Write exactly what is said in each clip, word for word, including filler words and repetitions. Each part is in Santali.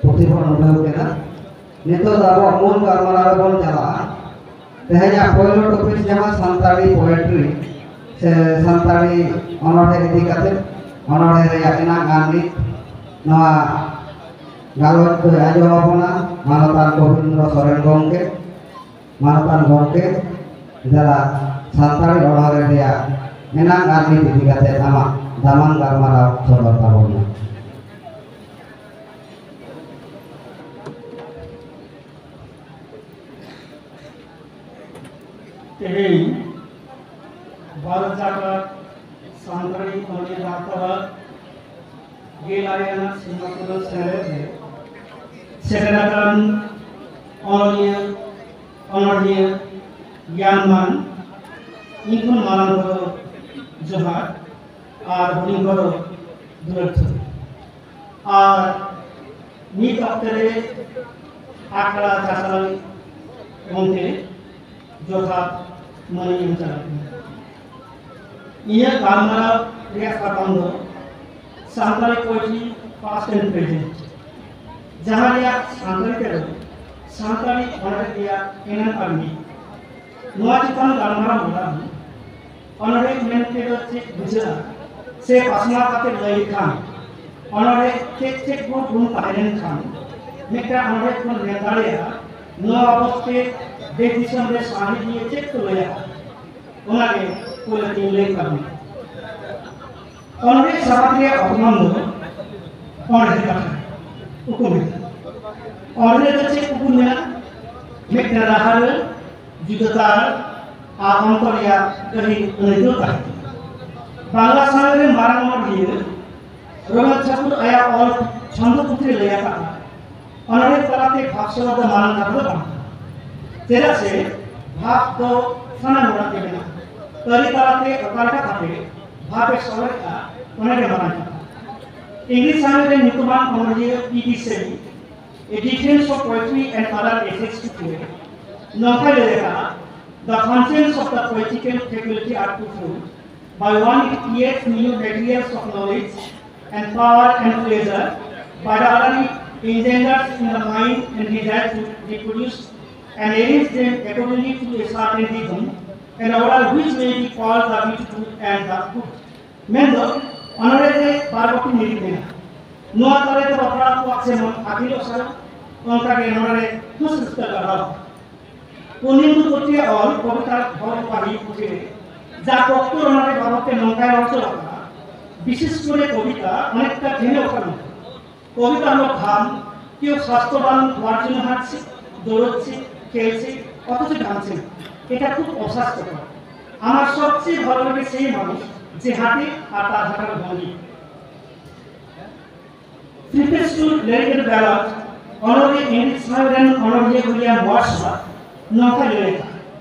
ᱯᱩᱛᱷᱤ ᱵᱚᱱ ᱩᱰᱷᱟᱹᱣ ᱠᱮᱫᱟ᱾ ᱱᱤᱛᱚᱜ ᱫᱚ ᱟᱵᱚᱣᱟᱜ ᱢᱩᱞ ᱜᱟᱞᱢᱟᱨᱟᱣ ᱨᱮᱵᱚᱱ ᱪᱟᱞᱟᱜᱼᱟ᱾ ᱛᱮᱦᱮᱧᱟᱜ ᱯᱳᱭᱞᱳ ᱴᱚᱯᱤᱠ ᱡᱟᱦᱟᱸ ᱥᱟᱱᱛᱟᱲᱤ ᱯᱳᱭᱮᱴᱨᱤ ᱥᱮ ᱥᱟᱱᱛᱟᱲᱤ ᱚᱱᱚᱬᱦᱮ ᱤᱫᱤ ᱠᱟᱛᱮ, ᱚᱱᱚᱬᱦᱮ ᱨᱮᱭᱟᱜ ᱮᱱᱟᱝ ᱟᱨ ᱱᱤᱛ, ᱱᱚᱣᱟ ᱜᱟᱞᱚᱪ ᱫᱚᱭ ᱟᱸᱡᱚᱢ ᱟᱵᱚᱱᱟ ᱢᱟᱱᱚᱛᱟᱱ ᱜᱳᱵᱤᱱᱫᱨᱚ ᱥᱚᱨᱮᱱ ᱜᱚᱢᱠᱮ᱾ ᱢᱟᱱᱚᱛᱟᱱ ᱜᱚᱢᱠᱮ, ᱫᱮᱞᱟ ᱥᱟᱱᱛᱟᱲᱤ ᱚᱱᱚᱬᱦᱮ ᱨᱮᱭᱟᱜ ᱮᱱᱟᱝ ᱟᱨ ᱱᱤᱛ ᱤᱫᱤ ᱠᱟᱛᱮ ᱟᱢᱟᱜ ᱫᱟᱢᱟᱱ ᱜᱟᱞᱢᱟᱨᱟᱣ ᱥᱚᱫᱚᱨ ᱛᱟᱵᱚᱱ ᱢᱮ᱾ ᱛᱮᱦᱮᱧ ᱵᱷᱟᱨᱚᱛ ᱡᱟᱠᱟᱛ ᱥᱟᱱᱛᱟᱲᱤ ᱚᱱᱚᱞᱤᱭᱟᱹ ᱜᱟᱶᱛᱟ ᱜᱮᱞ ᱟᱨᱮ ᱟᱱᱟᱜ ᱥᱮᱨᱢᱟ ᱯᱩᱨᱟᱹᱣ ᱥᱮᱞᱮᱫ ᱨᱮ ᱥᱮᱴᱮᱨ ᱟᱠᱟᱱ ᱚᱱᱚᱞᱤᱭᱟᱹ, ᱚᱱᱚᱲᱦᱤᱭᱟᱹ, ᱜᱮᱭᱟᱱᱢᱟᱱ, ᱤᱧ ᱠᱷᱚᱱ ᱢᱟᱨᱟᱝ ᱠᱚᱫᱚ ᱡᱚᱦᱟᱨ ᱟᱨ ᱦᱩᱰᱤᱧ ᱠᱚᱫᱚ ᱫᱩᱞᱟᱹᱲ ᱛᱷᱩᱢ᱾ ᱟᱨ ᱱᱤᱛ ᱚᱠᱛᱮ ᱨᱮ ᱟᱠᱷᱲᱟ ᱪᱟᱪᱞᱟᱣᱤᱡ ᱜᱚᱢᱠᱮ ᱡᱚᱛᱷᱟᱛ ᱢᱟᱹᱱᱤᱧ ᱮᱢ ᱪᱟᱞᱟᱜ ᱠᱟᱱᱟ᱾ ᱤᱧᱟᱹᱜ ᱜᱟᱞᱢᱟᱨᱟᱣ ᱨᱮᱭᱟᱜ ᱥᱟᱛᱟᱢ ᱫᱚ Santali poetry past and present, ᱡᱟᱦᱟᱸ ᱨᱮᱭᱟᱜ ᱥᱟᱱᱛᱟᱲᱤ ᱛᱮᱫᱚ ᱥᱟᱱᱛᱟᱲᱤ ᱚᱱᱚᱬᱦᱮ ᱨᱮᱭᱟᱜ ᱮᱱᱮᱢ ᱟᱨ ᱱᱤᱛ᱾ ᱱᱚᱣᱟ ᱪᱮᱛᱟᱱ ᱜᱟᱞᱢᱟᱨᱟᱣ ᱢᱟᱲᱟᱝ ᱚᱱᱚᱬᱦᱮ ᱢᱮᱱᱛᱮ ᱫᱚ ᱪᱮᱫ ᱵᱩᱡᱷᱟᱹᱜᱼᱟ ᱥᱮ ᱯᱟᱥᱱᱟᱣ ᱠᱟᱛᱮ ᱞᱟᱹᱭ ᱞᱮᱠᱷᱟᱱ ᱚᱱᱚᱬᱦᱮ ᱪᱮᱫ ᱪᱮᱫ ᱠᱚ ᱜᱩᱱ ᱛᱟᱦᱮᱸ ᱞᱮᱱᱠᱷᱟᱱ ᱢᱤᱫᱴᱟᱝ ᱚᱱᱚᱬᱦᱮ ᱠᱷᱚᱱ ᱧᱮᱞ ᱫᱟᱲᱮᱭᱟᱜᱼᱟ ᱱᱚᱣᱟ ᱵᱟᱵᱚᱛ ᱛᱮ ᱫᱮᱥ ᱫᱤᱥᱚᱢ ᱨᱮ ᱥᱟᱶᱦᱮᱫᱤᱭᱟᱹ ᱪᱮᱫ ᱠᱚ ᱞᱟᱹᱭᱟ? ᱚᱱᱟᱜᱮ ᱯᱳᱭᱞᱳ ᱛᱤᱧ ᱞᱟᱹᱭ ᱛᱟᱵᱚᱱᱟ᱾ ᱚᱱᱚᱬᱦᱮ ᱥᱟᱵᱟᱫ ᱨᱮᱭᱟᱜ ᱚᱛᱱᱚᱱ ᱫᱚ ᱚᱱᱚᱬᱦᱮ ᱠᱟᱛᱷᱟ ᱩᱠᱩ ᱢᱮᱱᱟᱜᱼᱟ᱾ ᱚᱱᱚᱬᱦᱮ ᱫᱚ ᱪᱮᱫ ᱩᱠᱩ ᱢᱮᱱᱟᱜᱼᱟ? ᱢᱤᱫᱴᱟᱝ ᱨᱟᱦᱟ ᱨᱟᱹᱲ, ᱡᱩᱫᱟᱹ ᱛᱟᱲ ᱟᱨ ᱚᱱᱛᱚᱨ ᱨᱮᱭᱟᱜ ᱜᱟᱹᱦᱤᱨ ᱟᱹᱱᱟᱹᱭᱠᱟᱹᱣ ᱛᱟᱦᱮᱸ ᱠᱟᱱᱟ᱾ ᱵᱟᱝᱞᱟ ᱥᱟᱶᱦᱮᱫ ᱨᱮᱱ ᱢᱟᱨᱟᱝ ᱚᱱᱚᱬᱦᱤᱭᱟᱹ ᱨᱚᱵᱤᱱᱫᱨᱚᱱᱟᱛᱷ ᱴᱷᱟᱠᱩᱨ ᱟᱭᱟᱜ ᱚᱞ ᱪᱷᱚᱱᱫᱚ ᱯᱩᱛᱷᱤ ᱨᱮ ᱞᱟᱹᱭ ᱟᱠᱟᱫᱼᱟ, ᱚᱱᱚᱬᱦᱮ ᱛᱟᱞᱟᱛᱮ ᱵᱷᱟᱵᱽ ᱥᱚᱫᱚᱨ ᱫᱚ ᱢᱟᱨᱟᱝ ᱠᱟᱛᱷᱟ ᱫᱚ ᱵᱟᱝ ᱠᱟᱱᱟ, ᱪᱮᱫᱟᱜ ᱥᱮ ᱵᱷᱟᱵᱽ ᱫᱚ ᱥᱟᱱᱟᱢ ᱦᱚᱲᱟᱜ ᱜᱮ ᱢᱮᱱᱟᱜᱼᱟ᱾ ᱟᱹᱨᱤ ᱛᱟᱞᱟᱛᱮ ᱚᱠᱟ ᱞᱮᱠᱟ ᱠᱟᱛᱮ ᱵᱷᱟᱵᱽ ᱮ ᱥᱚᱫᱚᱨᱮᱫᱼᱟ, ᱚᱱᱟ ᱜᱮ ᱢᱟᱨᱟᱝ ᱠᱟᱛᱷᱟ᱾ ᱤᱝᱞᱤᱥ ᱥᱟᱶᱦᱮᱫ ᱨᱮᱱ ᱧᱩᱛᱩᱢᱟᱱ ᱚᱱᱚᱬᱦᱤᱭᱟᱹ P B Shelley A Defense of Poetry and Other Ethics today ᱱᱚᱝᱠᱟᱭ ᱞᱟᱹᱭ ᱟᱠᱟᱫᱼᱟ, "The functions of the poetical faculty are twofold. By one, it creates new materials of knowledge and power and pleasure. By the other, it engenders in the mind and desire to reproduce and arrange them accordingly to a certain rhythm and order which may be called the beautiful and the good. ᱢᱮᱱᱫᱚ ᱚᱱᱚᱬᱦᱮ ᱨᱮ ᱵᱟᱨ ᱜᱚᱴᱮᱱ ᱢᱤᱨᱤᱫ ᱢᱮᱱᱟᱜᱼᱟ᱾ ᱱᱚᱣᱟ ᱛᱟᱞᱟᱛᱮ ᱵᱟᱯᱞᱟ ᱠᱚᱣᱟᱜ ᱡᱮᱢᱚᱱ ᱟᱹᱠᱤᱞᱚᱜ ᱥᱟᱨᱚ, ᱚᱱᱠᱟᱜᱮ ᱱᱚᱰᱮ ᱨᱮ ᱦᱩᱥ ᱨᱟᱹᱥᱠᱟᱹ ᱜᱟᱲᱦᱟᱣ᱾ ᱯᱩᱨᱱᱤᱱᱫᱩ ᱯᱚᱛᱷᱤᱭᱟᱜ ᱚᱞ ᱠᱚᱵᱤᱛᱟ ᱦᱚᱨᱚ ᱯᱟᱹᱦᱤ ᱯᱩᱛᱷᱤ ᱨᱮ ᱡᱟ ᱛᱚᱛᱛᱚ ᱚᱱᱚᱬᱦᱮ ᱵᱟᱵᱚᱫ ᱛᱮ ᱱᱚᱝᱠᱟᱭ ᱨᱚᱲ ᱦᱚᱪᱚ ᱟᱠᱟᱫᱟ, ᱵᱤᱥᱮᱥ ᱠᱚᱨᱮ ᱠᱚᱵᱤᱛᱟ ᱚᱱᱮᱠᱴᱟ ᱵᱷᱤᱱᱟᱹ ᱚᱠᱟ ᱢᱮᱱᱟᱜᱼᱟ᱾ ᱠᱚᱵᱤᱛᱟ ᱦᱚᱞᱚ ধান, কেউ স্বাস্থ্যবান হওয়ার জন্য হাঁটছে, দৌড়চ্ছে, খেলছে, অথচ ঘামছে না। এটা খুব অস্বাস্থ্যকর। আমার সবচেয়ে ভালো লাগে সেই মানুষ যে হাঁটে আর তার হাঁটার ভঙ্গি। Preface to Lyrical Ballad, ᱚᱱᱚᱬᱦᱮ ᱮᱱᱮᱡ ᱥᱟᱶ ᱨᱮᱱ ᱚᱱᱚᱬᱦᱤᱭᱟᱹ ᱩᱭᱞᱤᱭᱟᱢ ᱣᱟᱨᱰᱥᱣᱟᱨᱛᱷ ᱱᱚᱝᱠᱟ ᱞᱟᱹᱭ ᱟᱠᱟᱫᱟ,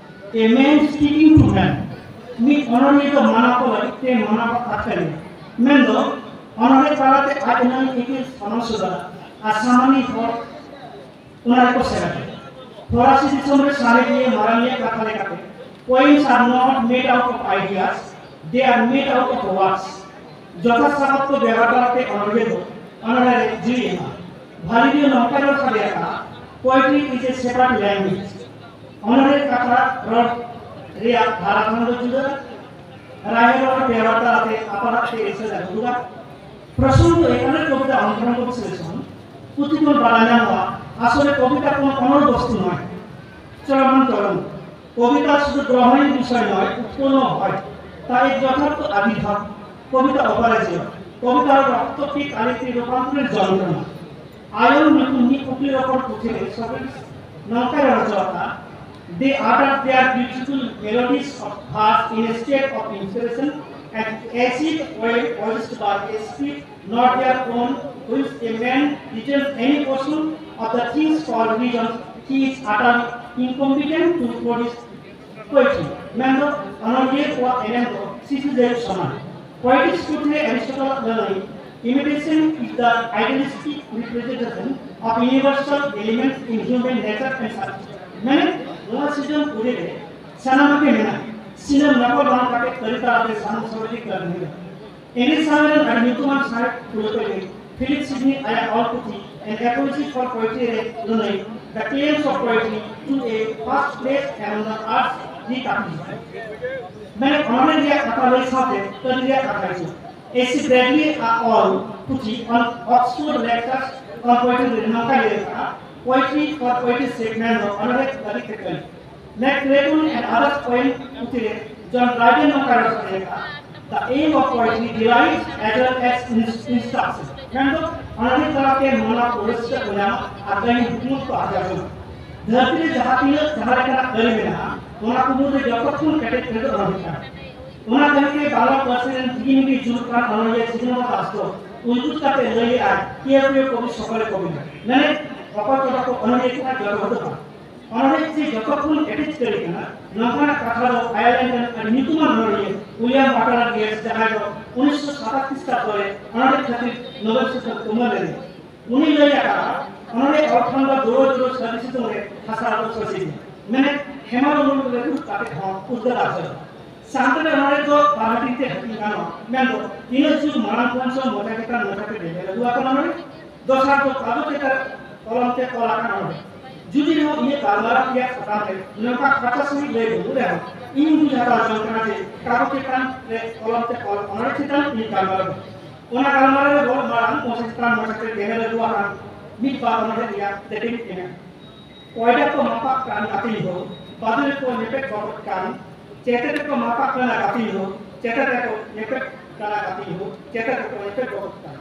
A man speaking to man, ᱢᱤᱫ ᱚᱱᱚᱬᱦᱤᱭᱟᱹ ᱫᱚ ᱢᱟᱱᱟ ᱠᱚ ᱞᱟᱹᱜᱤᱫ ᱛᱮ ᱢᱟᱱᱟ ᱠᱟᱛᱷᱟ ᱠᱟᱱᱟ᱾ ᱢᱮᱱᱫᱚ ᱚᱱᱚᱬᱦᱮ ᱛᱟᱞᱟᱛᱮ ᱟᱡ ᱟᱱᱟᱝ ᱮᱠᱮ ᱥᱟᱢᱟᱝ ᱥᱚᱫᱚᱨᱟ ᱟᱨ ᱥᱟᱢᱟᱱᱤ ᱦᱚᱲ ᱚᱱᱟ ᱨᱮᱠᱚ ᱥᱮᱞᱮᱫᱟ᱾ ᱯᱷᱚᱨᱟᱥᱤ ᱫᱤᱥᱚᱢ ᱨᱮ ᱥᱟᱶᱦᱮᱫᱤᱭᱟᱹ ᱢᱟᱨᱟᱝᱤᱭᱟᱹ ᱠᱟᱛᱷᱟ ᱞᱮᱠᱟᱛᱮ, Poems are not made out of ideas, they are made out of words. ᱡᱚᱛᱷᱟᱛ ᱥᱟᱵᱟᱫ ᱠᱚ ᱵᱮᱣᱦᱟᱨ ᱛᱟᱞᱟᱛᱮ ᱚᱱᱚᱬᱦᱮ ᱫᱚ ᱚᱱᱚᱬᱦᱮ ᱨᱮ ᱡᱤᱣᱤ ᱮᱢᱟ᱾ ᱵᱷᱟᱞᱤᱰᱤᱭᱳ ᱱᱚᱝᱠᱟᱭ ᱨᱚᱲ ᱥᱟᱰᱮ ᱟᱠᱟᱫᱟ, Poetry is a separate language. ᱚᱱᱚᱬᱦᱮ ᱠᱟᱛᱷᱟ ᱨᱚᱲ ᱨᱮᱭᱟᱜ ᱫᱷᱟᱨᱟ ᱠᱷᱚᱱ ᱫᱚ ᱡᱩᱫᱟᱹ, ᱨᱟᱭ ᱨᱚᱲ ᱵᱮᱣᱦᱟᱨ ᱛᱟᱞᱟᱛᱮ ᱟᱯᱟᱨᱟᱜ ᱛᱮ ᱮᱥᱮᱫ ᱟᱹᱜᱩ ᱫᱚ᱾ ᱯᱨᱚᱥᱚᱝᱜᱚ ᱮᱠᱟᱞ ᱠᱚᱵᱤᱛᱟ ᱚᱱᱛᱨᱚᱝᱜᱚ ᱵᱤᱥᱞᱮᱥᱚᱱ ᱯᱩᱛᱷᱤ ᱠᱷᱚᱱ ᱵᱟᱲᱟᱭ ᱧᱟᱢᱚᱜᱼᱟ, ᱟᱥᱚᱞᱮ ᱠᱚᱵᱤᱛᱟ ᱠᱚ ᱚᱱᱚᱬ ᱵᱚᱥᱛᱩ ᱱᱚᱭ, ᱪᱚᱞᱚᱢᱟᱱ ᱛᱚᱨᱚᱝᱜ। কবিতা শুধু গ্রহণের বিষয় নয়, উৎপন্ন হয়। তাই যথার্থ আবির্ভাব কবিতা অপরাজেয়। কবিতার রক্তপিত আরেকটি রূপান্তরের যন্ত্রণা। আয়ন নতুন নি কুকলি রকম পুথিরে সবেন নৌকায় রচয়িতা। They utter their beautiful melodies of verse in a state of inspiration and acid oil possessed by a spirit not their own, which a man returns any portion of the things called reason, he is utterly incompetent to produce poetry. ᱢᱮᱱᱫᱚ ᱚᱱᱚᱬᱦᱤᱭᱟᱹ ᱠᱚᱣᱟᱜ ᱮᱱᱮᱢ ᱫᱚ ᱥᱤᱥᱩ ᱡᱟᱹᱭᱤᱡ ᱥᱚᱢᱟᱱ᱾ Poetics ᱯᱩᱛᱷᱤ ᱨᱮ ᱮᱨᱤᱥᱴᱚᱴᱚᱞ ᱟᱜ ᱞᱟᱹᱱᱟᱹᱭ, Imitation is the idealistic representation of universal elements in human nature and substance. ᱢᱟᱱᱮ ᱱᱚᱣᱟ ᱥᱤᱨᱡᱚᱱ ᱯᱩᱨᱤ ᱨᱮ ᱥᱟᱱᱟᱢᱟᱜ ᱜᱮ ᱢᱮᱱᱟᱜᱼᱟ᱾ ᱥᱤᱱᱟᱹᱢ ᱱᱚᱠᱚᱞ ᱵᱟᱝ ᱠᱟᱛᱮ ᱠᱟᱹᱨᱤ ᱛᱟᱞᱟᱛᱮ ᱥᱟᱱᱟᱢ ᱥᱚᱦᱚᱡᱤ ᱠᱟᱹᱨᱤ ᱦᱩᱭᱩᱜᱼᱟ᱾ ᱮᱱᱮᱡ ᱥᱟᱶ ᱨᱮᱱ ᱟᱹᱰᱤ ᱧᱩᱛᱩᱢᱟᱱ ᱥᱟᱶᱦᱮᱫ ᱯᱩᱨᱟᱹ ᱯᱷᱤᱞᱤᱯ ᱥᱤᱰᱱᱤ ᱟᱭᱟᱜ ᱚᱞ ᱯᱩᱛᱷᱤ An apology for poetry ᱨᱮ ᱞᱟᱹᱱᱟᱹᱭ, the claims of poetry to a first place among the arts ᱨᱮ ᱠᱟᱹᱢᱤ᱾ ᱢᱟᱱᱮ ᱚᱱᱚᱬᱦᱮ ᱨᱮᱭᱟᱜ ᱠᱟᱛᱷᱟ ᱞᱟᱹᱭ ᱥᱟᱶᱛᱮ ᱟᱹᱨᱤ ᱨᱮᱭᱟᱜ ᱠᱟᱛᱷᱟ ᱦᱤᱡᱩᱜ᱾ ᱮᱥ ᱥᱤ ᱵᱨᱮᱰᱞᱤ ᱟᱜ ᱚᱞ ᱯᱩᱛᱷᱤ on Oxford Lectures on Poetry ᱨᱮ ᱱᱚᱝᱠᱟ ᱞᱟᱹᱭ ᱟᱠᱟᱫᱼᱟ, poetry for poetry's sake ᱢᱮᱱᱫᱚ ᱚᱱᱚᱬᱦᱮ ᱞᱟᱹᱜᱤᱫ ᱛᱮ ᱠᱟᱹᱢᱤ᱾ ᱢᱮᱠ ᱠᱨᱮᱴᱚᱱ and Others poem ᱯᱩᱛᱷᱤ ᱨᱮ ᱡᱚᱱ ᱰᱨᱟᱭᱰᱮᱱ ᱱᱚᱝᱠᱟ ᱨᱚᱲ ᱥᱚᱫᱚᱨ ᱟᱠᱟᱫᱼᱟ, The aim of poetry delights as well as ins- instruction. ᱢᱮᱱᱫᱚ ᱚᱱᱚᱬᱦᱮ ᱛᱟᱞᱟᱛᱮ ᱢᱚᱱᱟ ᱠᱚ ᱨᱟᱹᱥᱠᱟᱹ ᱠᱚ ᱧᱟᱢᱟ ᱟᱨ ᱠᱟᱹᱢᱤ ᱦᱩᱠᱢᱩ ᱠᱚ ᱟᱨᱡᱟᱣ ᱡᱚᱝᱟ᱾ ᱫᱷᱟᱹᱨᱛᱤ ᱨᱮ ᱡᱟᱦᱟᱸ ᱛᱤᱱᱟᱹᱜ ᱡᱟᱦᱟᱸ ᱞᱮᱠᱟᱱᱟᱜ ᱠᱟᱹᱨᱤ ᱢᱮᱱᱟᱜᱼᱟ, ᱚᱱᱟ ᱠᱚ ᱢᱩᱫᱽᱨᱮ ᱡᱚᱛᱚ ᱠᱷᱚᱱ ᱠᱮᱴᱮᱡ ᱠᱟᱹᱨᱤ ᱫᱚ ᱚᱱᱚᱬᱦᱮ ᱠᱟᱱᱟ᱾ ᱚᱱᱟ ᱠᱟᱹᱢᱤ ᱜᱮ ᱵᱟᱝᱞᱟ ᱯᱟᱹᱨᱥᱤ ᱨᱮᱱ ᱫᱤᱱ ᱜᱮ ᱡᱩᱨᱩᱜ ᱠᱟᱱ ᱚᱱᱚᱬᱦᱤᱭᱟᱹ ᱡᱤᱛᱮᱱᱫᱨᱚ ᱫᱟᱥ ᱫᱚ ᱩᱱᱠᱩ ᱠᱟᱛᱮ ᱞᱟᱹᱭ ᱞᱮᱫᱼᱟᱭ, ᱠᱤᱭᱟᱹ ᱠᱤᱭᱟᱹ ᱠᱚᱵᱤ ᱥᱚᱠᱞᱮ ᱠᱚᱵᱤ᱾ ᱢᱟᱱᱮ ᱚᱠᱚᱭ ᱠᱚᱫᱚ ᱠᱚ ᱚᱱᱚᱬᱦᱤᱭᱟᱹ ᱠᱟᱱᱟ, ᱡᱚᱛᱚ ᱦᱚᱲ ᱫᱚ ᱵᱟᱝ᱾ ᱚᱱᱚᱬᱦᱮ ᱡᱮ ᱡᱚᱛᱚ ᱠᱷᱚᱱ ᱮᱴᱮᱡ ᱠᱟᱹᱨᱤ ᱠᱟᱱᱟ, ᱱᱚᱝᱠᱟᱱᱟᱜ ᱠᱟᱛᱷᱟ ᱫᱚ ᱟᱭᱟᱨᱞᱮᱱᱰ ᱨᱮᱱ ᱟᱹᱰᱤ ᱧᱩᱛᱩᱢᱟᱱ ᱚᱱᱚᱬᱦᱤᱭᱟᱹ ᱩᱭᱞᱤᱭᱟᱢ ᱵᱟᱴᱞᱟᱨ ᱜᱮᱴᱥ, ᱡᱟᱦᱟᱸᱭ ᱫᱚ ᱩᱱᱤᱥᱥᱚ ᱥᱟᱛᱟᱥᱤ ᱠᱷᱨᱤᱥᱴᱟᱵᱫᱚ ᱨᱮ ᱚᱱᱚᱬᱦᱮ ᱠᱷᱟᱹᱛᱤᱨ ᱱᱳᱵᱮᱞ ᱥᱤᱨᱯᱷᱟᱹ ᱛᱩᱢᱟᱹᱞ ᱞᱮᱱᱟᱭ, ᱩᱱᱤ ᱞᱟᱹᱭ ᱟᱠᱟᱫᱼᱟ, ᱚᱱᱚᱬᱦᱮ ᱚᱞ ᱠᱷᱟᱱ ᱫᱚ ᱡᱳᱨ ᱡᱳᱨ ᱥᱟᱹᱨᱫᱤ ᱥᱤᱛᱩᱝ ᱨᱮ ᱦᱟᱥᱟ ᱫᱚ ᱥᱟᱹᱨᱫᱤ ᱜᱮᱭᱟ᱾ ᱢᱮᱱᱮᱫ ᱦᱮᱢᱟᱞ ᱩᱢᱩᱞ ᱨᱮ ᱫᱩᱲᱩᱵ ᱠᱟᱛᱮ ᱦᱚᱸ ᱩᱫᱽᱜᱟᱹᱨ ᱟᱨᱡᱟᱣ᱾ ᱥᱟᱶᱛᱟ ᱨᱮ ᱚᱱᱚᱬᱦᱮ ᱫᱚ ᱵᱟᱨ ᱦᱟᱹᱴᱤᱧ ᱛᱮ ᱦᱟᱹᱴᱤᱧ ᱜᱟᱱᱚᱜᱼᱟ, ᱢᱮᱱᱫᱚ ᱛᱤᱱᱟᱹᱜ ᱡᱩᱜᱽ ᱢᱟᱲᱟᱝ ᱠᱷᱚᱱ ᱪᱚ ᱢᱚᱪᱟ ᱪᱮᱛᱟᱱ ᱢᱚᱪᱟ ᱛᱮ ᱵᱮᱸᱜᱮᱫ ᱟᱹᱜᱩ ᱟᱠᱟᱱ ᱚᱱᱚᱬᱦᱮ, ᱫᱚᱥᱟᱨ ᱫᱚ ᱠᱟᱜᱚᱡᱽ ᱪᱮᱛᱟᱱ ᱠᱚᱞᱚᱢ ᱛᱮ ᱚᱞ ᱟᱠᱟᱱ ᱚᱱᱚᱬᱦᱮ᱾ ᱡᱩᱫᱤ ᱨᱮᱦᱚᱸ ᱤᱧᱟᱹᱜ ᱜᱟᱞᱢᱟᱨᱟᱣ ᱨᱮᱭᱟᱜ ᱥᱟᱛᱟᱢ ᱨᱮ ᱱᱚᱝᱠᱟ ᱠᱷᱟᱴᱚ ᱥᱟᱺᱦᱤᱡ ᱞᱟᱹᱭ ᱵᱟᱹᱱᱩᱜ ᱨᱮᱦᱚᱸ, ᱤᱧ ᱵᱩᱡᱽ ᱦᱟᱛᱟᱣ ᱡᱚᱝ ᱠᱟᱱᱟ ᱡᱮ ᱠᱟᱜᱚᱡᱽ ᱪᱮᱛᱟᱱ ᱨᱮ ᱠᱚᱞᱚᱢ ᱛᱮ ᱚᱞ ᱚᱱᱚᱬᱦᱮ ᱪᱮᱛᱟᱱ ᱤᱧ ᱜᱟᱞᱢᱟᱨᱟᱣ ᱫᱚ᱾ ᱚᱱᱟ ᱜᱟᱞᱢᱟᱨᱟᱣ ᱨᱮ ᱨᱚᱲ ᱢᱟᱲᱟᱝ ᱢᱚᱪᱟ ᱪᱮᱛᱟᱱ ᱢᱚᱪᱟ ᱛᱮ ᱵᱮᱸᱜᱮᱫ ᱟᱹᱜᱩ ᱟᱠᱟᱱ ᱢᱤᱫ ᱵᱟᱨ ᱚᱱᱚᱬᱦᱮ ᱨᱮᱭᱟᱜ ᱛᱮᱛᱮᱫ ᱢᱮᱱᱟᱜᱼᱟ᱾ ᱠᱚᱭᱰᱟ ᱠᱚ ᱢᱟᱯᱟᱜ ᱠᱟᱱ ᱟᱹᱛᱤᱧ ᱦᱚᱸ, ᱵᱟᱫᱩᱲ ᱠᱚ ᱧᱮᱯᱮᱫ ᱵᱚᱠᱚᱫ ᱠᱟᱱ, ᱪᱮᱛᱮᱫ ᱠᱚ ᱢᱟᱯᱟᱜ ᱠᱟᱱᱟ ᱟᱹᱛᱤᱧ ᱦᱚᱸ, ᱪᱮᱛᱮᱫ ᱠᱚ ᱧᱮᱯᱮᱫ ᱠᱟᱱᱟ ᱟᱹᱛᱤᱧ ᱦᱚᱸ, ᱪᱮᱛᱮᱫ ᱠᱚ ᱧᱮᱯᱮᱫ ᱵᱚᱠᱚᱫ ᱠᱟᱱ᱾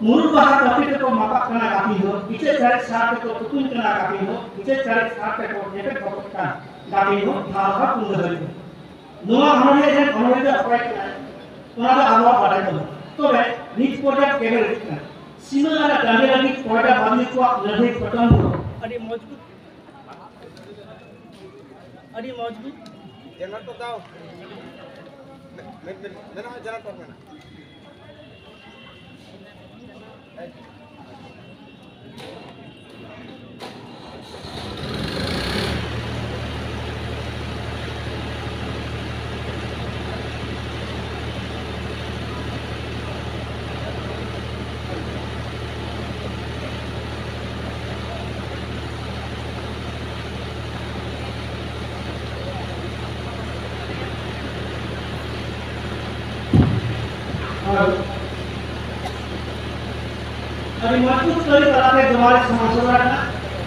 ᱢᱩᱨᱩᱫ ᱵᱟᱦᱟ ᱠᱟᱹᱯᱤ ᱛᱮᱠᱚ ᱢᱟᱯᱟᱜ ᱠᱟᱱᱟ ᱜᱟᱛᱮ ᱦᱚᱸ, ᱤᱪᱟᱹᱜ ᱪᱟᱨᱮᱡ ᱥᱟᱨ ᱛᱮᱠᱚ ᱛᱩᱠᱩᱧ ᱠᱟᱱᱟ ᱜᱟᱛᱮ ᱦᱚᱸ, ᱤᱪᱟᱹᱜ ᱪᱟᱨᱮᱡ ᱥᱟᱨ ᱛᱮᱠᱚ ᱧᱮᱯᱮᱫ ᱵᱚᱠᱚᱫ ᱠᱟᱱ ᱜᱟᱛᱮ ᱦᱚᱸ, ᱫᱷᱟᱣ ᱫᱷᱟᱣ ᱠᱩᱸᱫᱟᱹ ᱦᱟᱹᱨᱤ ᱦᱚᱸ᱾ ᱱᱚᱣᱟ ᱚᱱᱚᱬᱦᱮ ᱨᱮᱱ ᱚᱱᱚᱬᱦᱤᱭᱟᱹ ᱫᱚ ᱚᱠᱚᱭ ᱠᱟᱱᱟᱭ, ᱚᱱᱟ ᱫᱚ ᱟᱵᱚᱣᱟᱜ ᱵᱟᱰᱟᱭ ᱵᱟᱹᱱᱩᱜ᱾ ᱛᱚᱵᱮ ᱱᱤᱛ ᱯᱚᱨᱡᱟᱭ ᱠᱮᱵᱮᱞ ᱦᱤᱡᱩᱜ ᱠᱟᱱᱟ᱾ ᱥᱤᱢᱟᱹ ᱟᱨ ᱴᱟᱺᱰᱤ ᱞᱟᱹᱜᱤᱫ ᱠᱚᱭᱰᱟ ᱵᱟᱫᱩᱲᱤ ᱠᱚᱣᱟᱜ ᱞᱟᱹᱲᱦᱟᱹᱭ ᱯᱚᱴᱚᱢ ᱫᱚ ᱟᱹᱰᱤ ᱢᱚᱡᱽᱵᱩᱛ, ᱟᱹᱰᱤ ᱢᱚᱡᱽᱵᱩᱛ᱾ ᱡᱮᱱᱟᱨᱮᱴᱚᱨ ᱫᱟᱣ᱾ ᱢᱮ-, ᱢᱮ-, ᱢᱮ-, ᱢᱮᱱᱟᱜᱼᱟ, ᱡᱮᱱᱟᱨᱮᱴᱚᱨ ᱢᱮᱱᱟᱜᱼᱟ᱾ ᱟᱹᱰᱤ ᱢᱚᱡᱽᱵᱩᱛ ᱠᱟᱹᱨᱤ ᱛᱟᱞᱟᱛᱮ ᱱᱚᱣᱟ ᱨᱮ ᱥᱟᱢᱟᱝ ᱥᱚᱫᱚᱨ ᱟᱠᱟᱱᱟ᱾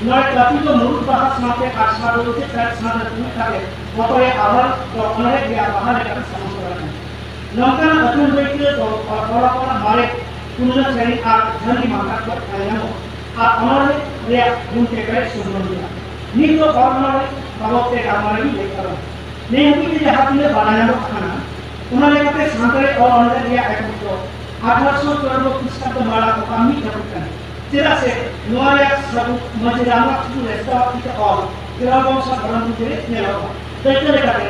ᱱᱚᱣᱟ ᱠᱟᱹᱯᱤ ᱫᱚ ᱢᱩᱲᱩᱫ ᱵᱟᱦᱟ ᱥᱟᱶᱛᱮ ᱟᱨ ᱥᱟᱶᱛᱮ ᱛᱩᱞᱩᱡ ᱠᱟᱛᱮ ᱥᱟᱶᱛᱮ ᱛᱩᱞᱩᱡ ᱠᱟᱛᱮ ᱚᱠᱚᱭᱮ ᱟᱦᱟᱨ ᱫᱚ ᱚᱱᱚᱬᱦᱮ ᱨᱮᱭᱟᱜ ᱵᱟᱦᱟ ᱞᱮᱠᱟᱛᱮ ᱥᱟᱢᱟᱝ ᱥᱚᱫᱚᱨ ᱟᱠᱟᱱᱟ᱾ ᱱᱚᱝᱠᱟᱱ ᱟᱹᱛᱷᱟᱹᱱ ᱵᱟᱹᱭᱠᱟᱹ ᱫᱚ ᱦᱚᱲ ᱦᱚᱯᱚᱱᱟᱜ ᱢᱟᱨᱮ ᱯᱩᱨᱱᱚ ᱥᱮᱨᱮᱧ ᱟᱨ ᱡᱷᱟᱹᱱᱰᱤ ᱢᱟᱱᱛᱷᱟᱜ ᱠᱷᱚᱱ ᱧᱮᱞ ᱧᱟᱢᱚᱜᱼᱟ ᱟᱨ ᱚᱱᱚᱬᱦᱮ ᱨᱮᱭᱟᱜ ᱜᱩᱱ ᱛᱮ ᱯᱮᱨᱮᱡ ᱥᱚᱢᱵᱚᱱᱫᱷᱤᱭᱟ᱾ ᱱᱤᱛ ᱫᱚ ᱚᱱᱚᱬᱦᱮ ᱵᱟᱵᱚᱫ ᱛᱮ ᱜᱟᱞᱢᱟᱨᱟᱣ ᱤᱧ ᱞᱟᱹᱭ ᱛᱟᱵᱚᱱᱟ᱾ ᱱᱤᱭᱟᱹ ᱦᱟᱹᱵᱤᱡ ᱛᱮ ᱡᱟᱦᱟᱸ ᱛᱤᱱᱟᱹᱜ ᱵᱟᱰᱟᱭ ᱧᱟᱢᱚᱜ ᱠᱟᱱᱟ, ᱚᱱᱟ ᱞᱮᱠᱟᱛᱮ ᱥᱟᱱᱛᱟᱲᱤ ᱚᱞ ᱚᱱᱚᱬᱦᱮ ᱨᱮᱭᱟᱜ ᱮᱛᱚᱦᱚᱵ ᱫᱚ ᱟᱴᱷᱟᱨᱚᱥᱚ ᱪᱩᱣᱟᱱᱱᱚ ᱠᱷᱨᱤᱥᱴᱟᱵᱫᱚ ᱢᱟᱲᱟᱝ ᱚᱠᱟ ᱢᱤᱫ ᱦᱟᱹᱯᱤᱫ ᱠᱟᱱᱟ᱾ ᱪᱮᱫᱟᱜ ᱥᱮ ᱱᱚᱣᱟ ᱨᱮᱭᱟᱜ ᱥᱟᱹᱵᱩᱫ ᱢᱟᱹᱡᱷᱤ ᱨᱟᱢᱱᱟᱛᱷ ᱴᱩᱰᱩ ᱨᱮᱥᱛᱟᱣᱟᱜ ᱛᱤᱛᱮ ᱚᱞ ᱜᱮᱞ ᱵᱚᱝᱥᱚ ᱫᱷᱚᱨᱚᱢ ᱯᱩᱛᱷᱤ ᱨᱮ ᱧᱮᱞᱚᱜᱼᱟ᱾ ᱫᱟᱹᱭᱠᱟᱹ ᱞᱮᱠᱟᱛᱮ,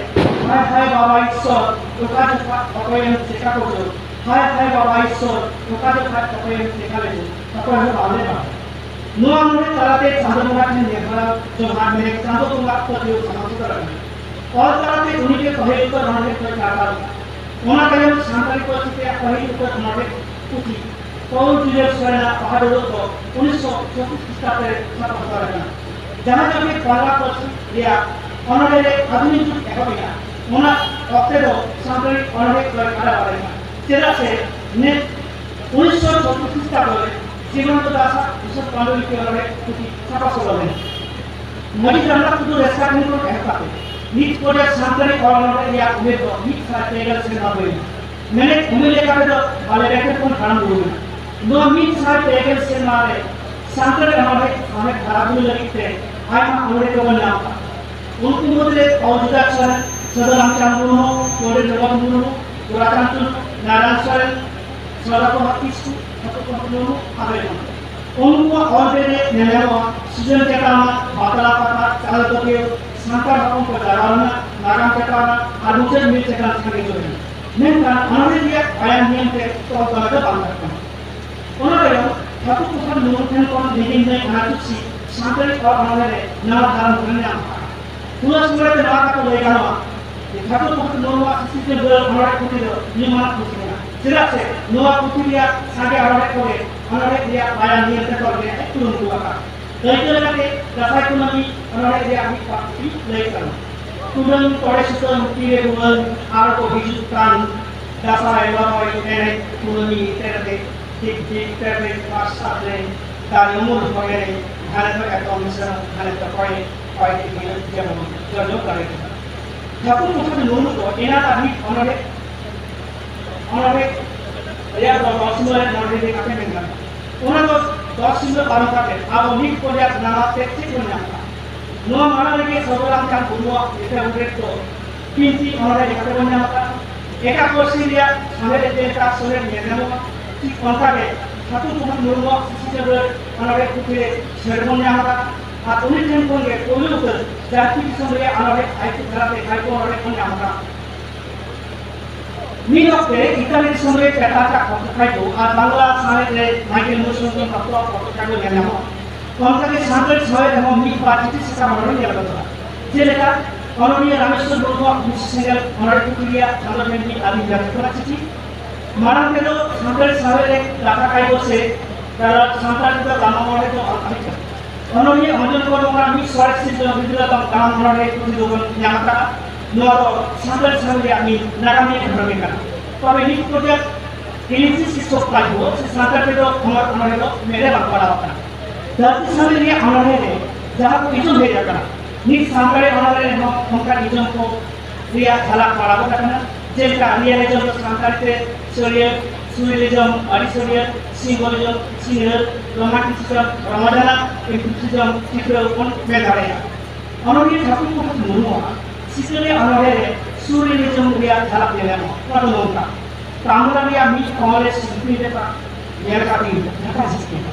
ᱦᱟᱭ ᱦᱟᱭ ᱵᱟᱵᱟ ᱤᱥᱥᱚᱨ, ᱚᱠᱟ ᱡᱚᱠᱷᱟ ᱚᱠᱚᱭᱮᱢ ᱪᱮᱠᱟ ᱠᱚ ᱪᱚ, ᱦᱟᱭ ᱦᱟᱭ ᱵᱟᱵᱟ ᱤᱥᱥᱚᱨ, ᱚᱠᱟ ᱡᱚᱠᱷᱟ ᱚᱠᱚᱭᱮᱢ ᱪᱮᱠᱟ ᱞᱮ ᱪᱚ, ᱚᱠᱚᱭ ᱦᱚᱸ ᱵᱟᱞᱮ ᱵᱟᱲᱟᱭᱟ᱾ ᱱᱚᱣᱟ ᱢᱚᱱᱮ ᱛᱟᱞᱟᱛᱮ ᱪᱟᱸᱫᱚ ᱵᱚᱸᱜᱟ ᱴᱷᱮᱱ ᱱᱮᱦᱚᱨ ᱡᱚᱦᱟᱨ ᱢᱮ, ᱪᱟᱸᱫᱚ ᱵᱚᱸᱜᱟ ᱯᱟᱹᱛᱭᱟᱹᱣ ᱥᱟᱢᱟᱝ ᱥᱚᱫᱚᱨ ᱟᱠᱟᱱᱟ᱾ ᱚᱞ ᱛᱟᱞᱟᱛᱮ ᱩᱱᱤ ᱜᱮ ᱯᱟᱹᱦᱤᱞ ᱩᱛᱟᱹᱨ ᱚᱱᱚᱬᱦᱮ ᱠᱚᱭ ᱠᱟᱨᱵᱟᱨ ᱞᱮᱫᱟ᱾ ᱚᱱᱟ ᱛᱟᱭᱚᱢ ᱥᱟᱱᱛᱟᱲᱤ ᱯᱟᱹᱨᱥᱤ ᱛᱮᱭᱟᱜ ᱯᱟᱹᱦᱤᱞ ᱩᱛᱟᱹᱨ ᱚᱱᱚᱬᱦᱮ ᱯᱩᱛᱷᱤ ᱯᱟᱹᱣᱩᱞ ᱡᱩᱡᱮᱞ ᱥᱚᱨᱮᱱᱟᱜ ᱵᱟᱦᱟ ᱰᱟᱹᱣᱨᱟᱹᱜ ᱫᱚ ᱩᱱᱤᱥᱥᱚ ᱪᱷᱚᱛᱨᱤᱥ ᱠᱷᱨᱤᱥᱴᱟᱵᱫᱚ ᱨᱮ ᱪᱷᱟᱯᱟ ᱥᱚᱫᱚᱨ ᱟᱠᱟᱱᱟ᱾ ᱡᱟᱦᱟᱸ ᱡᱚᱠᱷᱮᱡ ᱵᱟᱝᱞᱟ ᱯᱟᱹᱨᱥᱤ ᱨᱮᱭᱟᱜ ᱚᱱᱚᱬᱦᱮ ᱨᱮ ᱟᱫᱷᱩᱱᱤᱠ ᱡᱩᱜᱽ ᱮᱦᱚᱵ ᱮᱱᱟ, ᱚᱱᱟ ᱚᱠᱛᱮ ᱫᱚ ᱥᱟᱱᱛᱟᱲᱤ ᱚᱱᱚᱬᱦᱮ ᱠᱚᱭ ᱟᱫ ᱟᱠᱟᱱᱟ᱾ ᱪᱮᱫᱟᱜ ᱥᱮ ᱱᱤᱛ ᱩᱱᱤᱥᱥᱚ ᱪᱷᱚᱛᱨᱤᱥ ᱠᱷᱨᱤᱥᱴᱟᱵᱫᱚ ᱨᱮ ᱡᱤᱵᱚᱱᱛᱚ ᱫᱟᱥᱟᱜ ᱵᱤᱥᱚᱫ ᱯᱟᱱᱰᱩ ᱞᱤᱯᱤ ᱚᱱᱚᱬᱦᱮ ᱯᱩᱛᱷᱤ ᱪᱷᱟᱯᱟ ᱥᱚᱫᱚᱨ ᱞᱮᱱᱟ᱾ ᱢᱟᱹᱡᱷᱤ ᱨᱟᱢᱱᱟᱛᱷ ᱴᱩᱰᱩ ᱨᱮᱥᱠᱟ ᱴᱷᱮᱱ ᱠᱷᱚᱱ ᱮᱦᱚᱵ ᱠᱟᱛᱮ ᱱᱤᱛ ᱯᱚᱨᱡᱚᱱᱛᱚ ᱥᱟᱱᱛᱟᱲᱤ ᱚᱞ ᱚᱱᱚᱬᱦᱮ ᱨᱮᱭᱟᱜ ᱩᱢᱮᱨ ᱫᱚ ᱢᱤᱫ ᱥᱟᱭ ᱯᱮ ᱜᱮᱞ ᱥᱮᱨᱢᱟ ᱦᱩᱭ ᱮᱱᱟ᱾ ᱢᱮᱱᱮᱫ ᱩᱢᱮᱨ ᱞᱮᱠᱟ ᱛᱮᱫᱚ ᱵᱟᱞᱮ ᱰᱟᱠᱛᱟᱨ ᱠᱷᱚᱱ ᱦᱟᱲᱟᱢ ᱵᱩᱨᱩ ᱮᱱᱟ᱾ ᱱᱚᱣᱟ ᱢᱤᱫ ᱥᱟᱭ ᱯᱮ ᱜᱮᱞ ᱥᱮᱨᱢᱟ ᱨᱮ ᱥᱟᱱᱛᱟᱲᱤ ᱚᱱᱚᱬᱦᱮ ᱥᱟᱶᱦᱮᱫ ᱦᱟᱨᱟ ᱵᱩᱨᱩ ᱞᱟᱹᱜᱤᱫ ᱛᱮ ᱟᱭᱢᱟ ᱚᱱᱚᱬᱦᱮ ᱠᱚᱵᱚᱱ ᱧᱟᱢ ᱟᱠᱟᱫᱟ᱾ ᱩᱱᱠᱩ ᱢᱩᱫᱽᱨᱮ ᱚᱞ ᱡᱩᱫᱟ ᱥᱚᱨᱮᱱ, ᱥᱟᱹᱫᱷᱩ ᱨᱟᱢᱪᱟᱸᱫᱽ ᱢᱩᱨᱢᱩ, ᱯᱚᱱᱰᱤᱛ ᱨᱚᱜᱷᱩᱱᱟᱛᱷ ᱢᱩᱨᱢᱩ, ᱜᱳᱨᱟᱪᱟᱸᱫᱽ ᱴᱩᱰᱩ, ᱱᱟᱨᱟᱭᱚᱱ ᱥᱚᱨᱮᱱ, ᱥᱚᱨᱚᱞᱟ ᱯᱨᱚᱵᱷᱟ ᱠᱤᱥᱠᱩ, ᱯᱷᱟᱹᱜᱩ ᱯᱨᱚᱥᱟᱫᱽ ᱢᱩᱨᱢᱩ, ᱟᱨ ᱮᱢᱟᱱ ᱠᱚ᱾ ᱩᱱᱠᱩᱣᱟᱜ ᱚᱞ ᱵᱮᱞ ᱨᱮ ᱧᱮᱞ ᱧᱟᱢᱚᱜᱼᱟ ᱥᱤᱡᱚᱱ ᱪᱮᱛᱟᱱ, ᱵᱟᱛᱞᱟ ᱯᱟᱛᱟ, ᱪᱟᱸᱫᱚ ᱯᱟᱹᱛᱭᱟᱹᱣ, ᱥᱟᱱᱛᱟᱲ ᱦᱚᱯᱚᱱ ᱠᱚ ᱡᱟᱣᱨᱟ ᱨᱮᱱᱟᱜ ᱱᱟᱜᱟᱢ ᱪᱮᱛᱟᱱ, ᱟᱨ ᱢᱩᱪᱟᱹᱫ ᱢᱤᱫ ᱪᱮᱛᱟᱱ ᱥᱟᱸᱜᱮ ᱡᱚᱲ ᱮᱱᱟ᱾ ᱢᱮᱱᱠᱷᱟᱱ ᱚᱱᱚᱬᱦᱮ ᱨᱮᱭᱟᱜ ᱜᱟᱭᱟᱱ ᱱᱤᱭᱚᱢ ᱛᱮ ᱛᱚᱞ ᱫᱚᱦᱚ ᱫᱚ ᱵᱟᱝ ᱛᱟᱦᱮᱸ ᱠᱟᱱᱟ᱾ ᱚᱱᱟ ᱛᱟᱭᱚᱢ ᱴᱷᱟᱹᱠᱩᱨ ᱯᱨᱚᱥᱟᱫᱽ ᱢᱩᱨᱢᱩ ᱴᱷᱮᱱ ᱠᱷᱚᱱ ᱞᱤᱸᱜᱤᱱ ᱫᱟᱹᱭ ᱟᱱᱟᱪᱩᱠᱥᱤ ᱥᱟᱱᱛᱟᱲᱤ ᱚᱞ ᱚᱱᱚᱬᱦᱮ ᱨᱮ ᱱᱟᱣᱟ ᱫᱷᱟᱨᱟ ᱢᱩᱴᱷᱟᱹᱱ ᱧᱟᱢ ᱟᱠᱟᱫᱼᱟ᱾ ᱛᱩᱞᱟᱹ ᱥᱚᱢᱚᱭ ᱛᱮ ᱱᱚᱣᱟ ᱠᱟᱛᱷᱟ ᱞᱟᱹᱭ ᱜᱟᱱᱚᱜᱼᱟ ᱡᱮ ᱴᱷᱟᱹᱠᱩᱨ ᱯᱨᱚᱥᱟᱫᱽ ᱢᱩᱨᱢᱩᱣᱟᱜ ᱥᱤᱥᱤᱨᱡᱟᱹᱣ ᱜᱟᱹᱞ ᱚᱱᱚᱬᱦᱮ ᱯᱩᱛᱷᱤ ᱫᱚ ᱧᱩᱢᱟᱱᱟᱜ ᱯᱩᱛᱷᱤ ᱠᱟᱱᱟ, ᱪᱮᱫᱟᱜ ᱥᱮ ᱱᱚᱣᱟ ᱯᱩᱛᱷᱤ ᱨᱮᱭᱟᱜ ᱥᱟᱸᱜᱮ ᱚᱱᱚᱬᱦᱮ ᱠᱚᱜᱮ ᱚᱱᱚᱬᱦᱮ ᱨᱮᱭᱟᱜ ᱵᱟᱭᱟᱱ ᱱᱤᱭᱚᱢ ᱛᱮ ᱛᱚᱞ ᱨᱮᱭᱟᱜ ᱮ ᱠᱩᱨᱩᱢᱩᱴᱩ ᱟᱠᱟᱫᱼᱟ᱾ ᱫᱟᱹᱭᱠᱟᱹ ᱞᱮᱠᱟᱛᱮ ᱫᱟᱸᱥᱟᱭ ᱠᱩᱱᱟᱹᱢᱤ ᱚᱱᱚᱬᱦᱮ ᱨᱮᱭᱟᱜ ᱢᱤᱫ ᱯᱟᱹᱴᱤ ᱞᱟᱹᱭ ᱛᱟᱵᱚᱱ᱾ ᱠᱩᱰᱟᱹᱢ ᱛᱚᱲᱮ ᱥᱩᱛᱟᱹᱢ ᱛᱤᱨᱮ ᱵᱷᱩᱣᱟᱹᱝ ᱟᱨ ᱠᱚ ᱦᱤᱡᱩᱜ ᱠᱟᱱ ᱫᱟᱸᱥᱟᱭ ᱞᱚᱫᱚᱭ ᱮᱱᱮᱡ ᱠᱩᱱᱟᱹᱢᱤ ᱛᱮᱨᱮᱛᱮ᱾ ᱴᱷᱤᱠ ᱴᱷᱤᱠ ᱛᱮᱨᱮ ᱯᱟᱥᱟ ᱨᱮ ᱫᱟᱨᱮ ᱩᱢᱩᱞ ᱦᱚᱭ ᱨᱮ ᱜᱷᱟᱱᱮ ᱫᱚ ᱮᱛᱚᱢ ᱥᱮᱱᱚᱜ ᱜᱷᱟᱱᱮ ᱫᱚ ᱦᱚᱭ ᱦᱚᱭ ᱛᱮ ᱦᱩᱭᱩᱜ ᱡᱮᱢᱚᱱ ᱡᱚᱡᱚ ᱫᱟᱨᱮ ᱠᱟᱱᱟ᱾ ᱴᱷᱟᱹᱠᱩᱨ ᱢᱩᱠᱩᱴ ᱢᱩᱨᱢᱩ ᱫᱚ ᱮᱱᱟᱱ ᱟᱨ ᱢᱤᱫ ᱚᱱᱚᱬᱦᱮ ᱚᱱᱚᱬᱦᱮ ᱨᱮᱭᱟᱜ ᱫᱚ ᱫᱚᱥ ᱥᱤᱢᱟᱹ ᱨᱮ ᱚᱱᱚᱬᱦᱮ ᱨᱮ ᱠᱟᱛᱮ ᱢᱮᱱ ᱜᱟᱱᱚᱜᱼᱟ᱾ ᱚᱱᱟ ᱫᱚ ᱫᱚᱥ ᱥᱤᱢᱟᱹ ᱯᱟᱨᱚᱢ ᱠᱟᱛᱮ ᱟᱵᱚ ᱢᱤᱫ ᱯᱚᱨᱭᱟᱥ ᱱᱟᱣᱟ ᱛᱮ ᱪᱮᱫ ᱵᱚᱱ ᱧᱟᱢ ᱠᱟᱜᱼᱟ? ᱱᱚᱣᱟ ᱢᱟᱲᱟᱝ ᱨᱮᱜᱮ ᱥᱚᱫᱚᱨᱟᱱ ᱠᱟᱱ ᱜᱩᱨᱩᱣᱟᱜ ᱞᱮᱠᱷᱟ ᱩᱰᱨᱮᱴ ᱫᱚ ᱵᱤᱱᱛᱤ ᱚᱱᱚᱬᱦᱮ ᱞᱮᱠᱟᱛᱮ ᱵᱚᱱ ᱧᱟᱢ ᱟᱠᱟᱫ᱾ ᱮᱴᱟᱜ ᱯᱟᱹᱨᱥᱤ ᱨᱮᱭᱟᱜ ᱥᱟᱶᱦᱮᱫ ᱨᱮ ᱡᱮᱞᱮᱠᱟ ᱥᱚᱞᱮᱫ ᱧᱮᱞ ᱧᱟᱢᱚᱜᱼᱟ, ᱴᱷᱤᱠ ᱚᱱᱠᱟ ᱜᱮ ᱴᱷᱟᱹᱠᱩᱨ ᱯᱨᱚᱥᱟᱫᱽ ᱢᱩᱨᱢᱩᱣᱟᱜ ᱥᱤᱥᱤ ᱪᱟᱹᱰᱣᱟᱹ ᱚᱱᱚᱬᱦᱮ ᱯᱩᱛᱷᱤ ᱨᱮ ᱥᱚᱞᱮᱫ ᱵᱚᱱ ᱧᱟᱢ ᱟᱠᱟᱫ᱾ ᱟᱨ ᱩᱱᱤ ᱴᱷᱮᱱ ᱠᱷᱚᱱ ᱜᱮ ᱯᱳᱭᱞᱳ ᱩᱛᱟᱹᱨ ᱡᱟᱹᱨᱯᱤ ᱫᱤᱥᱚᱢ ᱨᱮᱭᱟᱜ ᱚᱱᱚᱬᱦᱮ ᱟᱭᱠᱩ ᱫᱷᱟᱨᱟᱛᱮ ᱟᱭᱠᱩ ᱚᱱᱚᱬᱦᱮ ᱵᱚᱱ ᱧᱟᱢ ᱟᱠᱟᱫ᱾ ᱢᱤᱫ ᱚᱠᱛᱮ ᱤᱛᱟᱞᱤ ᱫᱤᱥᱚᱢ ᱨᱮ ᱯᱮᱴᱟᱨ ᱟᱜ ᱠᱚᱛᱚᱠᱟᱭ ᱫᱚ ᱟᱨ ᱵᱟᱝᱞᱟ ᱥᱟᱶᱦᱮᱫ ᱨᱮ ᱢᱟᱭᱠᱮᱞ ᱢᱚᱫᱷᱩᱥᱩᱫᱚᱱ ᱯᱟᱛᱨᱚ ᱟᱜ ᱠᱚᱛᱚᱠᱟᱭ ᱫᱚ ᱧᱮᱞ ᱧᱟᱢᱚᱜᱼᱟ᱾ ᱚᱱᱠᱟᱜᱮ ᱥᱟᱱᱛᱟᱲ ᱥᱟᱶᱦᱮᱫ ᱨᱮᱦᱚᱸ ᱢᱤᱫ ᱵᱟᱨ ᱪᱤᱴᱷᱤ ᱥᱟᱠᱟᱢ ᱨᱚᱲ ᱧᱮᱞ ᱜᱚᱫᱚᱜᱼᱟ᱾ ᱡᱮᱞᱮᱠᱟ ᱚᱱᱚᱞᱤᱭᱟᱹ ᱨᱟᱢᱮᱥᱣᱚᱨ ᱢᱩᱨᱢᱩᱣᱟᱜ ᱢᱤᱥᱤ ᱥᱮᱸᱜᱮᱞ ᱚᱱᱚᱬᱦᱮ ᱯᱩᱛᱷᱤ ᱨᱮᱭᱟᱜ ᱪᱟᱸᱫᱚ ᱴᱷᱮᱱ ᱢᱤᱫ ᱟᱹᱰᱤ ᱡᱟᱹᱛᱤ ᱠᱷᱚᱱᱟᱜ ᱪᱤᱴᱷᱤ᱾ ᱢᱟᱲᱟᱝ ᱛᱮᱫᱚ ᱥᱟᱱᱛᱟᱲ ᱥᱟᱶᱦᱮᱫ ᱨᱮ ᱠᱟᱛᱷᱟ ᱠᱟᱭ ᱫᱚ ᱥᱮ ᱥᱟᱱᱛᱟᱲ ᱛᱮᱫᱚ ᱜᱟᱢᱟᱢ ᱚᱱᱚᱬᱦᱮ ᱫᱚ ᱚᱞ ᱛᱟᱦᱮᱸ ᱠᱟᱱᱟ᱾ ᱚᱱᱚᱞᱤᱭᱟᱹ ᱚᱧᱡᱚᱱ ᱠᱚᱨᱢᱚᱠᱟᱨ ᱢᱤᱫ ᱥᱚᱨᱮᱥ ᱥᱤᱨᱡᱚᱱ ᱵᱤᱫᱽᱨᱟᱹ ᱛᱟᱢ ᱜᱟᱢᱟᱢ ᱚᱱᱚᱬᱦᱮ ᱯᱩᱛᱷᱤ ᱫᱚᱵᱚᱱ ᱧᱟᱢ ᱟᱠᱟᱫᱼᱟ᱾ ᱱᱚᱣᱟ ᱫᱚ ᱥᱟᱱᱛᱟᱲ ᱥᱟᱶᱦᱮᱫ ᱨᱮᱭᱟᱜ ᱢᱤᱫ ᱱᱟᱜᱟᱢᱤᱭᱟᱹ ᱜᱷᱚᱴᱚᱱ ᱠᱟᱱᱟ᱾ ᱛᱚᱵᱮ ᱱᱤᱛ ᱯᱚᱨᱡᱚᱱᱛᱚ ᱤᱝᱞᱤᱥ ᱥᱤᱨᱥᱚᱠ ᱯᱟᱸᱡᱽ ᱫᱚ ᱥᱮ ᱥᱟᱱᱛᱟᱲ ᱛᱮᱫᱚ ᱠᱷᱚᱢᱚᱨ ᱚᱱᱚᱬᱦᱮ ᱫᱚ ᱢᱮᱫ ᱨᱮ ᱵᱟᱝ ᱯᱟᱲᱟᱣ ᱟᱠᱟᱱᱟ᱾ ᱫᱷᱟᱹᱨᱛᱤ ᱥᱟᱶᱦᱮᱫ ᱨᱮᱭᱟᱜ ᱚᱱᱚᱬᱦᱮ ᱨᱮ ᱡᱟᱦᱟᱸ ᱠᱚ ᱤᱡᱚᱢ ᱦᱮᱡ ᱟᱠᱟᱱᱟ, ᱱᱤᱛ ᱥᱟᱱᱛᱟᱲᱤ ᱚᱱᱚᱬᱦᱮ ᱨᱮᱦᱚᱸ ᱚᱱᱠᱟᱱ ᱤᱡᱚᱢ ᱠᱚ ᱨᱮᱭᱟᱜ ᱡᱷᱟᱞᱟᱠ ᱯᱟᱲᱟᱣ ᱟᱠᱟᱱᱟ᱾ ᱡᱮᱞᱮᱠᱟ ᱨᱤᱭᱟᱞᱤᱡᱚᱢ ᱫᱚ ᱥᱟᱱᱛᱟᱲᱤ ᱛᱮ ᱥᱟᱹᱨᱤᱭᱟᱹ, ᱥᱩᱨᱤᱭᱟᱞᱤᱡᱚᱢ ᱟᱹᱰᱤ ᱥᱟᱹᱨᱤᱭᱟᱹ, ᱥᱤᱢᱵᱚᱞᱤᱡᱚᱢ ᱥᱤᱸᱜᱟᱹᱲ, ᱨᱳᱢᱟᱱᱴᱤᱥᱤᱡᱚᱢ ᱨᱚᱢᱚᱡᱟᱱᱟ, ᱮᱢᱯᱤᱨᱤᱥᱤᱡᱚᱢ ᱪᱤᱛᱨᱟᱹ ᱵᱚᱱ ᱢᱮᱱ ᱫᱟᱲᱮᱭᱟᱜᱼᱟ᱾ ᱚᱱᱚᱞᱤᱭᱟᱹ ᱴᱷᱟᱹᱠᱩᱨ ᱯᱨᱚᱥᱟᱫᱽ ᱢᱩᱨᱢᱩᱣᱟᱜ ᱥᱤᱠᱟᱹᱨᱤᱭᱟᱹ ᱚᱱᱚᱬᱦᱮ ᱨᱮ ᱥᱩᱨᱤᱭᱟᱞᱤᱡᱚᱢ ᱨᱮᱭᱟᱜ ᱡᱷᱟᱞᱟᱠ ᱧᱮᱞ ᱧᱟᱢᱚᱜᱼᱟ᱾ ᱚᱱᱟ ᱫᱚ ᱱᱚᱝᱠᱟ: ᱛᱟᱢᱵᱽᱨᱟ ᱨᱮᱭᱟᱜ ᱢᱤᱫ ᱠᱚᱬ ᱨᱮ ᱥᱤᱞᱯᱤᱧ ᱞᱮᱠᱟ ᱧᱮᱞ ᱠᱟᱛᱮᱧ ᱡᱷᱟᱠᱟ ᱥᱤᱥᱠᱤᱧ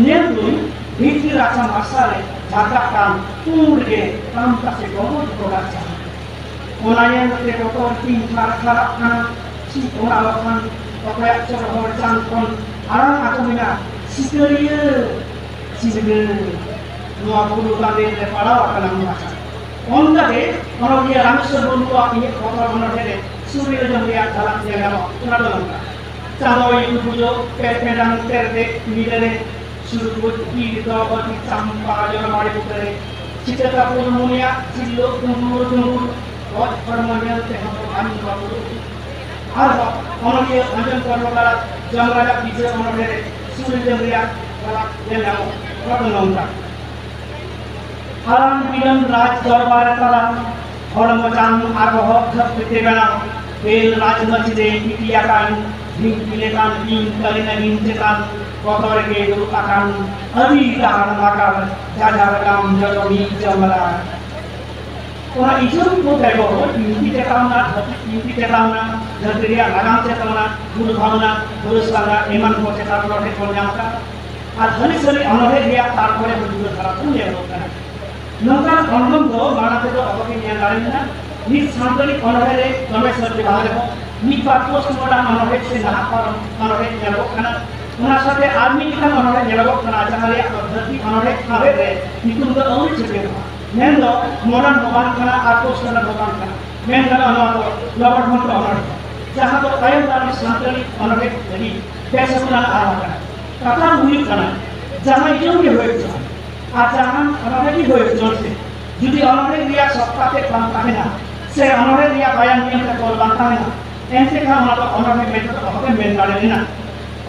ᱧᱮᱞ ᱫᱩᱧ ᱵᱷᱤᱛ ᱨᱮ ᱨᱟᱪᱟ ᱢᱟᱨᱥᱟᱞ ᱨᱮ ᱡᱷᱟᱞᱠᱟᱜ ᱠᱟᱱ ᱩᱱ ᱨᱮᱜᱮ ᱛᱟᱢ ᱛᱟᱥᱮ ᱜᱚᱢᱚᱡ ᱠᱚ ᱨᱟᱪᱟ᱾ ᱚᱱᱟ ᱧᱮᱞ ᱠᱟᱛᱮ ᱵᱚᱛᱚᱨ ᱛᱤᱧ ᱛᱷᱟᱨ ᱛᱷᱟᱨᱟᱜ ᱠᱟᱱᱟ᱾ ᱪᱮᱫ ᱚᱱᱟ ᱵᱟᱠᱷᱟᱱ ᱚᱠᱚᱭᱟᱜ ᱪᱚ ᱦᱚᱲ ᱪᱟᱱ ᱠᱷᱚᱱ ᱟᱲᱟᱝ ᱟᱸᱡᱚᱢ ᱮᱱᱟ, "ᱥᱤᱠᱟᱹᱨᱤᱭᱟᱹ, ᱥᱤᱠᱟᱹᱨᱤᱭᱟᱹ, ᱱᱚᱣᱟ ᱵᱩᱨᱩ ᱵᱟᱸᱫᱮ ᱨᱮ ᱯᱟᱲᱟᱣ ᱟᱠᱟᱱᱟ ᱱᱚᱣᱟ ᱪᱟᱸᱫ᱾" ᱚᱱᱠᱟᱜᱮ ᱚᱱᱚᱞᱤᱭᱟᱹ ᱨᱟᱢᱮᱥᱣᱚᱨ ᱢᱩᱨᱢᱩᱣᱟᱜ ᱤᱧᱟᱹᱜ ᱵᱚᱛᱚᱨ ᱚᱱᱚᱬᱦᱮ ᱨᱮ ᱥᱩᱨᱤᱭᱟᱹ ᱡᱚᱢ ᱨᱮᱭᱟᱜ ᱡᱷᱟᱞᱟᱠ ᱧᱮᱞ ᱧᱟᱢᱚᱜᱼᱟ᱾ ᱚᱱᱟ ᱫᱚ ᱱᱚᱝᱠᱟ: ᱪᱟᱸᱫᱚ ᱤᱫᱩ ᱵᱩᱡᱚ ᱯᱮ ᱯᱮᱸᱰᱟᱝ ᱛᱮᱨᱫᱮᱡ ᱧᱤᱫᱟᱹᱨᱮ ᱥᱩᱨᱩᱡ ᱵᱤᱨ ᱫᱚ ᱵᱟᱹᱛᱤ ᱪᱟᱢᱯᱟ ᱡᱚᱱᱚᱢᱟᱲᱤ ᱵᱩᱴᱟᱹᱨᱮ ᱪᱤᱛᱟᱹ ᱠᱟᱯᱩᱨ ᱢᱩᱱᱤᱭᱟᱜ ᱪᱤᱞᱞᱚ ᱫᱩᱢᱩᱨ ᱫᱩᱢᱩᱨ ᱜᱚᱡ ᱦᱚᱲᱢᱚ ᱧᱮᱞ ᱛᱮᱦᱚᱸ ᱵᱟᱝ ᱵᱟᱵᱩᱨ᱾ ᱟᱨᱦᱚᱸ ᱚᱱᱚᱞᱤᱭᱟᱹ ᱚᱧᱡᱚᱱ ᱠᱚᱨᱢᱚᱠᱟᱨᱟᱜ ᱡᱚᱢ ᱨᱟᱡᱟ ᱵᱤᱪᱟᱹᱨ ᱚᱱᱚᱬᱦᱮ ᱨᱮ ᱥᱩᱨ ᱞᱮᱱ ᱨᱮᱭᱟᱜ ᱪᱟᱞᱟᱜ ᱧᱮᱞ ᱧᱟᱢᱚᱜ ᱠᱟᱱᱟ ᱱᱚᱝᱠᱟ᱾ ᱦᱟᱲᱟᱢ ᱵᱤᱰᱟᱹᱢ ᱨᱟᱡᱽ ᱫᱚᱨᱵᱟᱨ ᱛᱟᱞᱟ, ᱦᱚᱲᱢᱚ ᱪᱟᱢ ᱟᱨ ᱵᱚᱦᱚᱜ ᱫᱷᱟᱹᱨᱛᱤ ᱛᱮ ᱵᱮᱱᱟᱣ, ᱵᱮᱞ ᱨᱟᱡᱽ ᱢᱟᱹᱪᱤ ᱨᱮ ᱯᱤᱴᱤ ᱟᱠᱟᱱ, ᱰᱷᱤᱝᱠᱤ ᱞᱮᱠᱟᱱ ᱵᱤᱧ ᱠᱟᱹᱨᱤ ᱱᱟᱹᱜᱤᱱ ᱪᱮᱛᱟᱱ ᱵᱚᱛᱚᱨ ᱜᱮ ᱫᱩᱲᱩᱵ ᱟᱠᱟᱱ, ᱟᱹᱰᱤ ᱰᱟᱦᱟᱨ ᱱᱟᱜᱟᱨ ᱡᱟᱡᱟᱨ ᱜᱟᱢ ᱡᱚᱡᱚ ᱢᱤᱫ ᱡᱚᱢᱨᱟ᱾ ᱚᱱᱟ ᱤᱪᱟᱹᱨ ᱠᱚ ᱵᱮᱜᱚᱨ ᱵᱤᱱᱛᱤ ᱪᱮᱛᱟᱱ ᱨᱮᱱᱟᱜ ᱫᱷᱟᱹᱨᱛᱤ, ᱵᱤᱱᱛᱤ ᱪᱮᱛᱟᱱ ᱨᱮᱱᱟᱜ ᱫᱷᱟᱹᱨᱛᱤ ᱨᱮᱭᱟᱜ ᱱᱟᱜᱟᱢ ᱪᱮᱛᱟᱱ ᱨᱮᱱᱟᱜ ᱜᱩᱨᱩ ᱵᱷᱟᱵᱽᱱᱟ, ᱜᱩᱨᱩ ᱥᱟᱸᱜᱟ ᱮᱢᱟᱱ ᱠᱚ ᱪᱮᱛᱟᱱ ᱨᱮ ᱚᱸᱰᱮ ᱠᱚ ᱧᱟᱢ ᱟᱠᱟᱫᱟ᱾ ᱟᱨ ᱦᱟᱹᱞᱤ ᱥᱟᱹᱞᱤ ᱚᱱᱚᱬᱦᱮ ᱨᱮᱭᱟᱜ ᱛᱟᱨᱯᱚᱨᱮ ᱦᱚᱸ ᱡᱩᱫᱟᱹ ᱫᱷᱟᱨᱟ ᱛᱮ ᱧᱮᱞᱚᱜ ᱠᱟᱱᱟ᱾ ᱱᱚᱝᱠᱟᱱ ᱚᱱᱚᱬᱦᱮ ᱫᱚ ᱢᱟᱲᱟᱝ ᱛᱮᱫᱚ ᱚᱦᱚᱜᱮ ᱧᱮᱞ ᱫᱟᱲᱮ ᱞᱮᱱᱟ᱾ ᱱᱤᱛ ᱥᱟᱱᱛᱟᱲᱤ ᱚᱱᱚᱬᱦᱮ ᱨᱮ ᱫᱚᱢᱮ ᱥᱟᱹᱨᱫᱤ ᱵᱟᱝ ᱨᱮᱦᱚᱸ ᱢᱤᱫ ᱵᱟᱨ ᱯᱳᱥᱴ ᱢᱚᱰᱟᱨᱱ ᱚᱱᱚᱬᱦᱮ ᱥᱮ ᱱᱟᱦᱟᱜ ᱯᱟᱨᱚᱢ ᱚᱱᱚᱬᱦᱮ ᱧᱮᱞᱚᱜ ᱠᱟᱱᱟ᱾ ᱚᱱᱟ ᱥᱟᱶᱛᱮ ᱟᱨ ᱢᱤᱫ ᱞᱮᱠᱟᱱ ᱚᱱᱚᱬᱦᱮ ᱧᱮᱞᱚᱜᱚᱜ ᱠᱟᱱᱟ, ᱡᱟᱦᱟᱸ ᱨᱮᱭᱟᱜ ᱫᱚ ᱫᱷᱟᱹᱨᱛᱤ ᱚᱱᱚᱬᱦᱮ ᱴᱷᱟᱶ ᱨᱮ ᱧᱩᱛᱩᱢ ᱫᱚ ᱟᱹᱣᱨᱤ ᱪᱷᱟᱹᱴᱭᱟᱹᱨᱚᱜᱼᱟ᱾ ᱢᱮᱱᱫᱚ ᱢᱚᱰᱟᱨᱱ ᱦᱚᱸ ᱵᱟᱝ ᱠᱟᱱᱟ ᱟᱨ ᱯᱳᱥᱴ ᱢᱚᱰᱟᱨᱱ ᱦᱚᱸ ᱵᱟᱝ ᱠᱟᱱᱟ᱾ ᱢᱮᱱ ᱜᱟᱱᱚᱜᱼᱟ ᱱᱚᱣᱟ ᱫᱚ ᱞᱚᱵᱚᱴ ᱢᱚᱱᱛᱨᱚ ᱚᱱᱚᱬᱦᱮ, ᱡᱟᱦᱟᱸ ᱫᱚ ᱛᱟᱭᱚᱢ ᱫᱟᱨᱟᱢ ᱥᱟᱱᱛᱟᱲᱤ ᱚᱱᱚᱬᱦᱮ ᱞᱟᱹᱜᱤᱫ ᱵᱮᱥ ᱟᱹᱨᱩ ᱟᱱᱟᱜ ᱟᱦᱟᱞ ᱟᱠᱟᱱᱟ᱾ ᱠᱟᱛᱷᱟ ᱫᱚ ᱦᱩᱭᱩᱜ ᱠᱟᱱᱟ, ᱡᱟᱦᱟᱸᱭ ᱡᱚᱢ ᱜᱮ ᱦᱩᱭ ᱦᱚᱪᱚᱜᱼᱟ, ᱟᱨ ᱡᱟᱦᱟᱱ ᱚᱱᱚᱬᱦᱮ ᱜᱮ ᱦᱩᱭ ᱦᱚᱪᱚᱜ ᱥᱮ, ᱡᱩᱫᱤ ᱚᱱᱚᱬᱦᱮ ᱨᱮᱭᱟᱜ ᱥᱚᱛᱛᱟ ᱛᱮᱫ ᱵᱟᱝ ᱛᱟᱦᱮᱱᱟ, ᱥᱮ ᱚᱱᱚᱬᱦᱮ ᱨᱮᱭᱟᱜ ᱵᱟᱭᱟᱱ ᱱᱤᱭᱚᱢ ᱛᱮ ᱛᱚᱞ ᱵᱟᱝ ᱛᱟᱦᱮᱱᱟ, ᱮᱱᱛᱮ ᱠᱷᱟᱱ ᱚᱱᱟ ᱫᱚ ᱚᱱᱚᱬᱦᱮ ᱢᱮᱱᱛᱮ ᱫᱚ ᱚᱦᱚᱜᱮ ᱢᱮᱱ ᱫᱟᱲᱮ ᱞᱮᱱᱟ᱾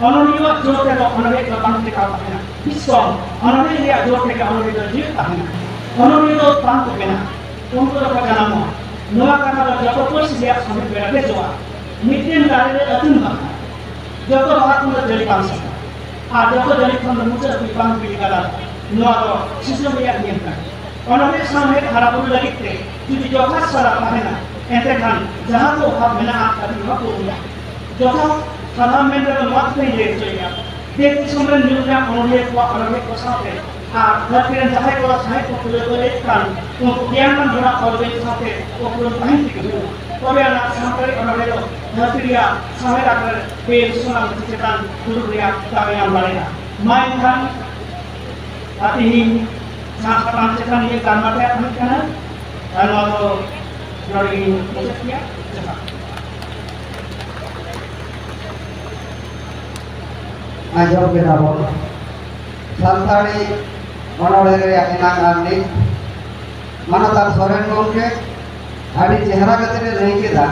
ᱚᱱᱚᱬᱦᱤᱭᱟᱹᱣᱟᱜ ᱡᱳᱨ ᱛᱮᱫᱚ ᱚᱱᱚᱬᱦᱮ ᱫᱚ ᱵᱟᱝ ᱴᱮᱠᱟᱣ ᱛᱟᱦᱮᱱᱟ᱾ ᱵᱤᱥᱥᱚᱢ ᱚᱱᱚᱬᱦᱮ ᱨᱮᱭᱟᱜ ᱡᱳᱨ ᱛᱮᱜᱮ ᱚᱱᱚᱬᱦᱮ ᱫᱚ ᱡᱤᱣᱮᱫ ᱛᱟᱦᱮᱱᱟ᱾ ᱚᱱᱚᱬᱦᱤᱭᱟᱹ ᱫᱚ ᱵᱟᱝ ᱠᱚ ᱵᱮᱱᱟᱜᱼᱟ, ᱩᱱᱠᱩ ᱫᱚᱠᱚ ᱡᱟᱱᱟᱢᱚᱜᱼᱟ᱾ ᱱᱚᱣᱟ ᱠᱟᱛᱷᱟ ᱫᱚ ᱡᱚᱛᱚ ᱯᱟᱹᱨᱥᱤ ᱨᱮᱭᱟᱜ ᱥᱚᱢᱮᱛ ᱵᱮᱲᱟ ᱜᱮ ᱡᱚᱜᱼᱟ᱾ ᱢᱤᱫᱴᱮᱱ ᱫᱟᱨᱮ ᱨᱮ ᱟᱹᱛᱤᱧ ᱵᱟᱦᱟ, ᱡᱚᱛᱚ ᱵᱟᱦᱟ ᱠᱷᱚᱱ ᱫᱚ ᱡᱟᱹᱲᱤ ᱵᱟᱝ ᱥᱟᱱᱟ, ᱟᱨ ᱡᱚᱛᱚ ᱡᱟᱹᱲᱤ ᱠᱷᱚᱱ ᱫᱚ ᱢᱩᱪᱟᱹᱫ ᱦᱟᱹᱵᱤᱡ ᱵᱟᱝ ᱵᱤᱞᱤ ᱜᱟᱫᱟ᱾ ᱱᱚᱣᱟ ᱫᱚ ᱥᱤᱥᱟᱹᱢ ᱨᱮᱭᱟᱜ ᱱᱤᱭᱚᱢ ᱠᱟᱱᱟ᱾ ᱚᱱᱚᱬᱦᱮ ᱥᱟᱶᱦᱮᱫ ᱦᱟᱨᱟ ᱵᱩᱨᱩ ᱞᱟᱹᱜᱤᱫ ᱛᱮ ᱡᱩᱫᱤ ᱡᱚᱛᱷᱟᱛ ᱥᱟᱞᱟ ᱛᱟᱦᱮᱱᱟ, ᱮᱱᱛᱮ ᱠᱷᱟᱱ ᱡᱟᱦᱟᱸ ᱠᱚ ᱚᱵᱷᱟᱵᱽ ᱢᱮᱱᱟᱜᱼᱟ, ᱠᱟᱹᱴᱤᱡ ᱦᱚᱸ ᱯᱩᱨᱩᱱᱟ᱾ ᱡᱚᱛᱷᱟᱛ ᱥᱟᱱᱟᱢ ᱢᱮᱱ ᱨᱮᱫᱚ ᱱᱚᱣᱟ ᱠᱟᱛᱷᱟᱧ ᱞᱟᱹᱭ ᱦᱚᱪᱚᱭᱮᱫᱼᱟ, ᱫᱮᱥ ᱫᱤᱥᱚᱢ ᱨᱮᱱ ᱧᱩᱢ ᱨᱮᱱᱟᱜ ᱚᱱᱚᱞᱤᱭᱟᱹ ᱠᱚᱣᱟᱜ ᱚᱱᱚᱬᱦᱮ ᱠᱚ ᱥᱟᱶᱛᱮ ᱟᱨ ᱫᱷᱟᱹᱨᱛᱤ ᱨᱮᱱ ᱡᱟᱦᱟᱸᱭ ᱠᱚ ᱥᱟᱶᱦᱮᱫ ᱠᱚ ᱛᱩᱞᱟᱹᱣ ᱫᱟᱲᱮᱭᱟᱜ ᱠᱟᱱ, ᱩᱱᱠᱩ ᱜᱮᱭᱟᱱ ᱢᱟᱱ ᱦᱚᱲᱟᱜ ᱚᱞ ᱵᱮᱞ ᱥᱟᱶᱛᱮ ᱩᱯᱨᱩᱢ ᱛᱟᱦᱮᱱ ᱛᱮᱜᱮ ᱦᱩᱭᱩᱜᱼᱟ᱾ ᱛᱚᱵᱮ ᱟᱱᱟᱜ ᱥᱟᱱᱛᱟᱲᱤ ᱚᱱᱚᱬᱦᱮ ᱫᱚ ᱫᱷᱟᱹᱨᱛᱤ ᱨᱮᱭᱟᱜ ᱥᱟᱶᱦᱮᱫ ᱟᱠᱷᱲᱟ ᱨᱮ ᱵᱮᱞ ᱥᱚᱱᱟ ᱢᱟᱹᱪᱤ ᱪᱮᱛᱟᱱ ᱫᱩᱲᱩᱵ ᱨᱮᱭᱟᱜ ᱫᱟᱣ ᱮ ᱧᱟᱢ ᱫᱟᱲᱮᱭᱟᱜᱼᱟ᱾ ᱢᱟ ᱮᱱᱠᱷᱟᱱ ᱟᱨ ᱛᱮᱦᱮᱧ ᱡᱟᱦᱟᱸ ᱥᱟᱛᱟᱢ ᱪᱮᱛᱟᱱ ᱤᱧ ᱜᱟᱞᱢᱟᱨᱟᱣ ᱛᱟᱦᱮᱸ ᱠᱟᱱᱟ, ᱟᱨ ᱱᱚᱣᱟ ᱫᱚ ᱱᱚᱰᱮ ᱜᱤᱧ ᱢᱩᱪᱟᱹᱫ ᱠᱮᱭᱟ᱾ ᱡᱚᱦᱟᱨ᱾ ᱟᱸᱡᱚᱢ ᱠᱮᱫᱟ ᱵᱚᱱ ᱥᱟᱱᱛᱟᱲᱤ ᱚᱱᱚᱬᱦᱮ ᱨᱮᱭᱟᱜ ᱮᱱᱟᱝ ᱟᱨ ᱱᱤᱛ ᱢᱟᱱᱚᱛᱟᱱ ᱥᱚᱨᱮᱱ ᱜᱚᱢᱠᱮ ᱟᱹᱰᱤ ᱪᱮᱦᱨᱟ ᱠᱟᱛᱮ ᱮ ᱞᱟᱹᱭ ᱠᱮᱫᱟ᱾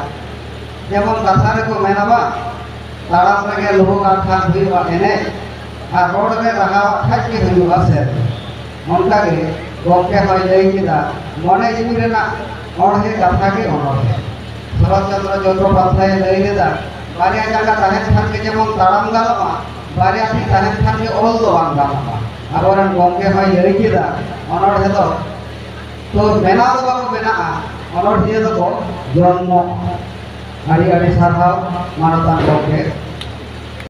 ᱡᱮᱢᱚᱱ ᱠᱟᱛᱷᱟ ᱨᱮᱠᱚ ᱢᱮᱱᱟ ᱵᱟᱝ, ᱛᱟᱲᱟᱢ ᱨᱮᱜᱮ ᱞᱩᱦᱩᱠ ᱟᱜ ᱠᱷᱟᱱ ᱦᱩᱭᱩᱜᱼᱟ ᱮᱱᱮᱡ, ᱟᱨ ᱨᱚᱲ ᱨᱮ ᱨᱟᱦᱟᱣᱟᱜ ᱠᱷᱟᱡ ᱜᱮ ᱦᱩᱭᱩᱜᱼᱟ ᱥᱮᱨᱮᱧ᱾ ᱚᱱᱠᱟᱜᱮ ᱜᱚᱢᱠᱮ ᱦᱚᱸᱭ ᱞᱟᱹᱭ ᱠᱮᱫᱟ, ᱢᱚᱱᱮ ᱡᱤᱣᱤ ᱨᱮᱱᱟᱜ ᱚᱬᱦᱮ ᱠᱟᱛᱷᱟ ᱜᱮ ᱚᱱᱚᱬᱦᱮ᱾ ᱥᱚᱨᱚᱛ ᱪᱚᱱᱫᱨᱚ ᱪᱚᱴᱴᱳᱯᱟᱫᱽᱫᱷᱟᱭᱮ ᱞᱟᱹᱭ ᱞᱮᱫᱟ, ᱵᱟᱨᱭᱟ ᱡᱟᱸᱜᱟ ᱛᱟᱦᱮᱱ ᱠᱷᱟᱱ ᱜᱮ ᱡᱮᱢᱚᱱ ᱛᱟᱲᱟᱢ ᱜᱟᱱᱚᱜᱼᱟ, ᱵᱟᱨᱭᱟ ᱛᱤ ᱛᱟᱦᱮᱱ ᱠᱷᱟᱱ ᱜᱮ ᱚᱞ ᱫᱚ ᱵᱟᱝ ᱜᱟᱱᱚᱜᱼᱟ᱾ ᱟᱵᱚᱨᱮᱱ ᱜᱚᱢᱠᱮ ᱦᱚᱸᱭ ᱞᱟᱹᱭ ᱠᱮᱫᱟ, ᱚᱱᱚᱬᱦᱮ ᱫᱚ ᱛᱚ ᱵᱮᱱᱟᱣ ᱫᱚ ᱵᱟᱠᱚ ᱵᱮᱱᱟᱜᱼᱟ, ᱚᱱᱚᱬᱦᱤᱭᱟᱹ ᱫᱚᱠᱚ ᱡᱚᱱᱢᱚᱜᱼᱟ᱾ ᱟᱹᱰᱤ ᱟᱹᱰᱤ ᱥᱟᱨᱦᱟᱣ ᱢᱟᱱᱚᱛᱟᱱ ᱜᱚᱢᱠᱮ᱾